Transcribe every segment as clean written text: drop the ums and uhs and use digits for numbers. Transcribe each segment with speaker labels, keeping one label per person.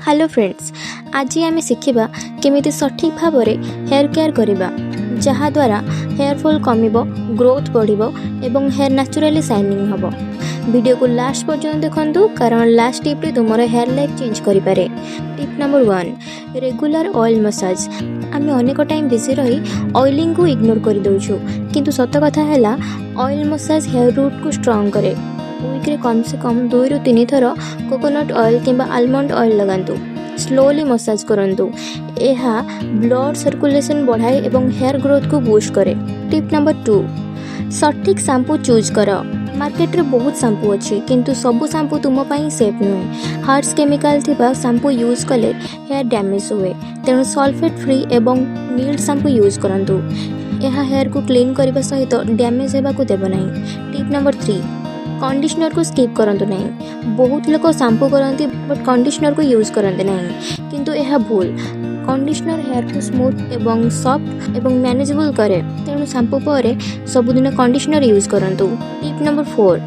Speaker 1: Hello friends, ଆଜି ଆମେ ଶିଖିବା କେମିତି ସଠିକ୍ ଭାବରେ ହେୟାର କେୟାର କରିବା, ଯାହାଦ୍ୱାରା ହେୟାର ଫଲ୍ କମିବ, ଗ୍ରୋଥ୍ ବଢ଼ିବ ଏବଂ ହେୟାର ନ୍ୟାଚୁରାଲି ସାଇନିଂ ହେବ। ଭିଡ଼ିଓକୁ ଲାଷ୍ଟ ପର୍ଯ୍ୟନ୍ତ ଦେଖନ୍ତୁ, କାରଣ ଲାଷ୍ଟ ଟିପ୍ଟି ତୁମର ହେୟାର ଲାଇଫ୍ ଚେଞ୍ଜ କରିପାରେ। Tip number 1, regular oil massage। ଆମେ ଅନେକ ଟାଇମ୍ ବିଜି ରହି ଅଏଲିଂକୁ ଇଗ୍ନୋର କରିଦେଉଛୁ, କିନ୍ତୁ ସତ କଥା ହେଲା, ଅଏଲ୍ ମସାଜ ହେୟାର ରୁଟ୍କୁ ଷ୍ଟ୍ରଙ୍ଗ କରେ। ୱିକ୍ରେ କମ୍ ସେ କମ୍ 2ରୁ 3 ଥର କୋକୋନଟ୍ ଅଏଲ୍ କିମ୍ବା ଆଲମଣ୍ଡ ଅଏଲ୍ ଲଗାନ୍ତୁ। ସ୍ଲୋଲି ମସାଜ କରନ୍ତୁ। ଏହା ବ୍ଲଡ଼ ସର୍କୁଲେସନ୍ ବଢ଼ାଏ ଏବଂ ହେୟାର ଗ୍ରୋଥକୁ ବୁଷ୍ଟ କରେ। ଟିପ୍ ନମ୍ବର 2, ସଠିକ୍ ସାମ୍ପୁ ଚୁଜ୍ କର। ମାର୍କେଟରେ ବହୁତ ସାମ୍ପୁ ଅଛି, କିନ୍ତୁ ସବୁ ସାମ୍ପୁ ତୁମ ପାଇଁ ସେଫ୍ ନୁହେଁ। ହାର୍ସ କେମିକାଲ ଥିବା ସାମ୍ପୁ ୟୁଜ୍ କଲେ ହେୟାର ଡ୍ୟାମେଜ୍ ହୁଏ। ତେଣୁ ସଲଫେଟ୍ ଫ୍ରି ଏବଂ ମାଇଲ୍ଡ ସାମ୍ପୁ ୟୁଜ୍ କରନ୍ତୁ। ଏହା ହେୟାରକୁ କ୍ଲିନ୍ କରିବା ସହିତ ଡ୍ୟାମେଜ୍ ହେବାକୁ ଦେବ ନାହିଁ। ଟିପ୍ ନମ୍ବର 3, କଣ୍ଡିସନରକୁ ସ୍କିପ୍ କରନ୍ତୁ ନାହିଁ। ବହୁତ ଲୋକ ସାମ୍ପୁ କରନ୍ତି, ବଟ୍ କଣ୍ଡିସନରକୁ ୟୁଜ୍ କରନ୍ତି ନାହିଁ, କିନ୍ତୁ ଏହା ଭୁଲ। କଣ୍ଡିସନର ହେୟାରକୁ ସ୍ମୁଥ୍ ଏବଂ ସଫ୍ଟ ଏବଂ ମ୍ୟାନେଜେବଲ୍ କରେ। ତେଣୁ ସାମ୍ପୁ ପରେ ସବୁଦିନ କଣ୍ଡିସନର ୟୁଜ୍ କରନ୍ତୁ। ଟିପ୍ ନମ୍ବର 4,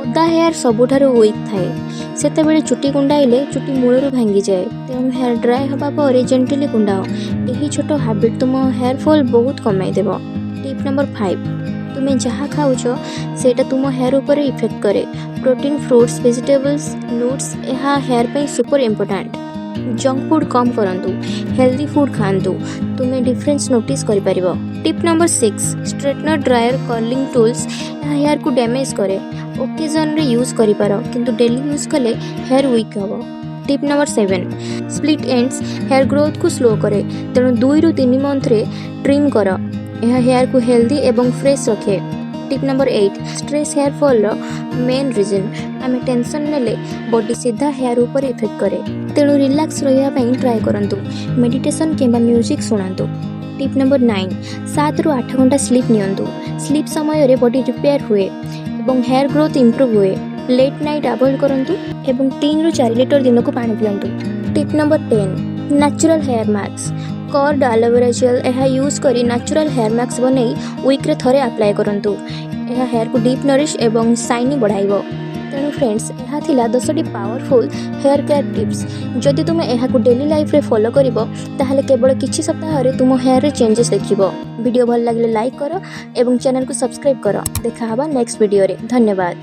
Speaker 1: ଓଦା ହେୟାର ସବୁଠାରୁ ୱିକ୍ ଥାଏ। ସେତେବେଳେ ଚୁଟି କୁଣ୍ଡାଇଲେ ଚୁଟି ମୂଳରୁ ଭାଙ୍ଗିଯାଏ। ତେଣୁ ହେୟାର ଡ୍ରାଏ ହେବା ପରେ ଜେଣ୍ଟଲି କୁଣ୍ଡାଅ। ଏହି ଛୋଟ ହାବିଟ୍ ତୁମ ହେୟାର ଫଲ୍ ବହୁତ କମାଇଦେବ। ଟିପ୍ ନମ୍ବର 5, ତୁମେ ଯାହା ଖାଉଛ, ସେଇଟା ତୁମ ହେୟାର ଉପରେ ଇଫେକ୍ଟ କରେ। ପ୍ରୋଟିନ୍, ଫ୍ରୁଟ୍ସ, ଭେଜିଟେବଲ୍ସ, ନଟ୍ସ, ଏହା ହେୟାର ପାଇଁ ସୁପର ଇମ୍ପୋର୍ଟାଣ୍ଟ। ଜଙ୍କ ଫୁଡ଼୍ କମ୍ କରନ୍ତୁ, ହେଲ୍ଦି ଫୁଡ଼୍ ଖାଆନ୍ତୁ। ତୁମେ ଡିଫରେନ୍ସ ନୋଟିସ୍ କରିପାରିବ। Tip number 6, straightener, dryer, curling tools, ଏହା ହେୟାରକୁ ଡ୍ୟାମେଜ୍ କରେ। ଓକେଜନରେ ୟୁଜ୍ କରିପାର, କିନ୍ତୁ ଡେଲି ୟୁଜ୍ କଲେ ହେୟାର ୱିକ୍ ହେବ। Tip number 7, split ends hair ଗ୍ରୋଥକୁ slow କରେ। ତେଣୁ 2ରୁ 3 ମନ୍ଥରେ ଟ୍ରିମ୍ କର। ଏହା ହେୟାରକୁ ହେଲ୍ଦି ଏବଂ ଫ୍ରେଶ୍ ରଖେ। ଟିପ୍ ନମ୍ବର 8, ଷ୍ଟ୍ରେସ୍ ହେୟାର ଫଲ୍ର ମେନ୍ ରିଜନ୍। ଆମେ ଟେନସନ୍ ନେଲେ ବଡି ସିଧା ହେୟାର ଉପରେ ଇଫେକ୍ଟ କରେ। ତେଣୁ ରିଲାକ୍ସ ରହିବା ପାଇଁ ଟ୍ରାଏ କରନ୍ତୁ। ମେଡିଟେସନ୍ କିମ୍ବା ମ୍ୟୁଜିକ୍ ଶୁଣନ୍ତୁ। ଟିପ୍ ନମ୍ବର 9, 7ରୁ 8 ଘଣ୍ଟା ସ୍ଲିପ୍ ନିଅନ୍ତୁ। ସ୍ଲିପ୍ ସମୟରେ ବଡି ରିପେୟାର ହୁଏ ଏବଂ ହେୟାର ଗ୍ରୋଥ୍ ଇମ୍ପ୍ରୁଭ୍ ହୁଏ। ଲେଟ୍ ନାଇଟ୍ ଆଭଏଡ଼ କରନ୍ତୁ ଏବଂ 3ରୁ 4 ଲିଟର ଦିନକୁ ପାଣି ପିଅନ୍ତୁ। Tip number 10, natural hair mask, curd, aloe vera gel, ଏହା ୟୁଜ୍ କରି ନ୍ୟାଚୁରାଲ୍ ହେୟାର ମାସ୍କ ବନେଇ ୱିକ୍ରେ ଥରେ ଆପ୍ଲାଏ କରନ୍ତୁ। ଏହା ହେୟାରକୁ ଡିପ୍ ନରିଶ ଏବଂ ସାଇନି ବଢ଼ାଇବ। ତେଣୁ ଫ୍ରେଣ୍ଡସ୍, ଏହା ଥିଲା 10ଟି ପାୱାରଫୁଲ୍ ହେୟାର କେୟାର ଟିପ୍ସ। ଯଦି ତୁମେ ଏହାକୁ ଡେଲି ଲାଇଫରେ ଫଲୋ କରିବ, ତାହେଲେ କେବଳ କିଛି ସପ୍ତାହରେ ତୁମ ହେୟାରରେ ଚେଞ୍ଜେସ୍ ଦେଖିବ। ଭିଡ଼ିଓ ଭଲ ଲାଗିଲେ ଲାଇକ୍ କର ଏବଂ ଚ୍ୟାନେଲକୁ ସବସ୍କ୍ରାଇବ୍ କର। ଦେଖା ହେବା ନେକ୍ସଟ ଭିଡ଼ିଓରେ। ଧନ୍ୟବାଦ।